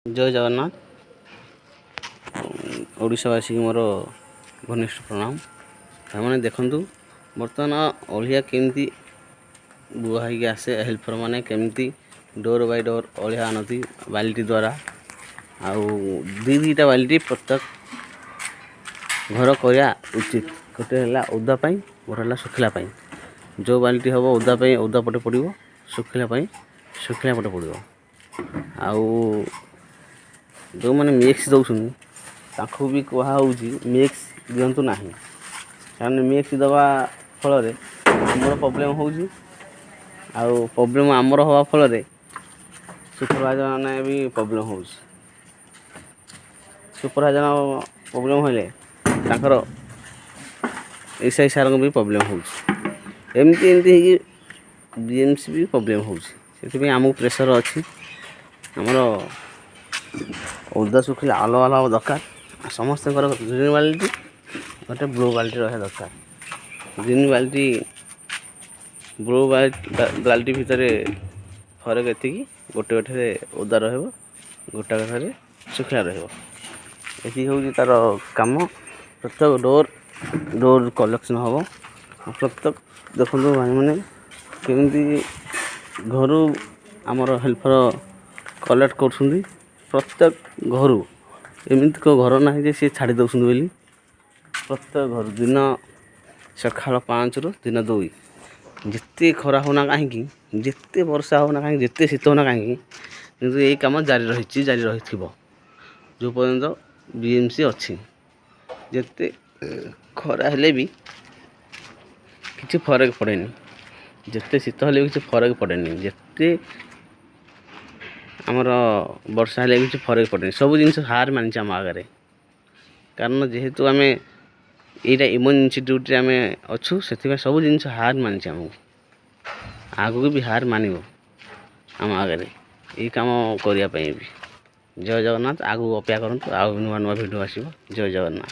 ଜୟ ଜଗନ୍ନାଥ। ଓଡ଼ିଶାବାସୀଙ୍କୁ ମୋର ଘନିଷ୍ଠ ପ୍ରଣାମ। ଭାଇମାନେ, ଦେଖନ୍ତୁ ବର୍ତ୍ତମାନ ଅଳିଆ କେମିତି ବୁହା ହେଇକି ଆସେ, ହେଲ୍ପର୍ ମାନେ କେମିତି ଡୋର୍ ବାଇ ଡୋର୍ ଅଳିଆ ଆଣନ୍ତି ବାଲ୍ଟି ଦ୍ୱାରା। ଆଉ ଦୁଇ ଦୁଇଟା ବାଲ୍ଟି ପ୍ରତ୍ୟେକ ଘର କରିବା ଉଚିତ। ଗୋଟେ ହେଲା ଓଦା ପାଇଁ, ଗୋଟେ ହେଲା ଶୁଖିଲା ପାଇଁ। ଯେଉଁ ବାଲ୍ଟି ହେବ ଓଦା ପାଇଁ, ଓଦା ପଟେ ପଡ଼ିବ, ଶୁଖିଲା ପାଇଁ ଶୁଖିଲା ପଟେ ପଡ଼ିବ। ଆଉ ଯେଉଁମାନେ ମିକ୍ସ ଦେଉଛନ୍ତି, ତାଙ୍କୁ ବି କୁହାହେଉଛି, ମିକ୍ସ ଦିଅନ୍ତୁ ନାହିଁ। କାରଣ ମିକ୍ସ ଦେବା ଫଳରେ ଆମର ପ୍ରୋବ୍ଲେମ୍ ହେଉଛି, ଆଉ ପ୍ରୋବ୍ଲେମ୍ ଆମର ହେବା ଫଳରେ ସୁପରଭାଇଜର୍ ମାନେ ବି ପ୍ରୋବ୍ଲେମ୍ ହେଉଛି। ସୁପରଭାଇଜର୍ ପ୍ରୋବ୍ଲେମ୍ ହେଲେ ତାଙ୍କର ଏସ୍ I ସାର୍ଙ୍କୁ ବି ପ୍ରୋବ୍ଲେମ୍ ହେଉଛି। ଏମିତି ଏମିତି ହେଇକି ବିଏମ୍ସି ବି ପ୍ରୋବ୍ଲେମ୍ ହେଉଛି। ସେଥିପାଇଁ ଆମକୁ ପ୍ରେସର୍ ଅଛି। ଆମର ଓଦା ଶୁଖିଲା ଅଲଗା ଅଲଗା ଦରକାର। ସମସ୍ତଙ୍କର ଗ୍ରୀନ୍ ବାଲ୍ଟି, ଗୋଟେ ବ୍ଲୁ ବାଲ୍ଟି ରହିବା ଦରକାର। ଗ୍ରୀନ୍ ବାଲ୍ଟି, ବ୍ଲୁ ବାଲ୍ଟି ଭିତରେ ଫରକ ଏତିକି, ଗୋଟେ ଗୋଟେରେ ଓଦା ରହିବ, ଗୋଟା ଗୋଟାରେ ଶୁଖିଲା ରହିବ। ଏତିକି ହେଉଛି ତା'ର କାମ। ପ୍ରତ୍ୟେକ ଡୋର୍ ଡୋର୍ କଲେକ୍ସନ୍ ହେବ ପ୍ରତ୍ୟେକ। ଦେଖନ୍ତୁ ଭାଇମାନେ, କେମିତି ଘରୁ ଆମର ହେଲ୍ପର କଲେକ୍ଟ କରୁଛନ୍ତି ପ୍ରତ୍ୟେକ ଘରୁ। ଏମିତି କେଉଁ ଘର ନାହିଁ ଯେ ସିଏ ଛାଡ଼ି ଦେଉଛନ୍ତି ବୋଲି। ପ୍ରତ୍ୟେକ ଘରୁ ଦିନ ସକାଳ 5ରୁ ଦିନ 2, ଯେତେ ଖରା ହେଉନା କାହିଁକି, ଯେତେ ବର୍ଷା ହେଉନା କାହିଁକି, ଯେତେ ଶୀତ ହେଉନା କାହିଁକି, କିନ୍ତୁ ଏଇ କାମ ଜାରି ରହିଛି, ଜାରି ରହିଥିବ ଯେଉଁ ପର୍ଯ୍ୟନ୍ତ ବିଏମ୍ସି ଅଛି। ଯେତେ ଖରା ହେଲେ ବି କିଛି ଫରକ ପଡ଼େନି, ଯେତେ ଶୀତ ହେଲେ ବି କିଛି ଫରକ ପଡ଼େନି, ଯେତେ ଆମର ବର୍ଷା ହେଲେ ବି କିଛି ଫରକ ପଡ଼େନି। ସବୁ ଜିନିଷ ହାର ମାନିଛି ଆମ ଆଗରେ। କାରଣ ଯେହେତୁ ଆମେ ଏଇଟା ଇମର୍ଜେନ୍ସି ଡ୍ୟୁଟିରେ ଆମେ ଅଛୁ, ସେଥିପାଇଁ ସବୁ ଜିନିଷ ହାର ମାନିଛି ଆମକୁ, ଆଗକୁ ବି ହାର ମାନିବ ଆମ ଆଗରେ ଏଇ କାମ କରିବା ପାଇଁ ବି। ଜୟ ଜଗନ୍ନାଥ। ଆଗକୁ ଅପେକ୍ଷା କରନ୍ତୁ, ଆଉ ନୂଆ ନୂଆ ଭିଡ଼ିଓ ଆସିବ। ଜୟ ଜଗନ୍ନାଥ।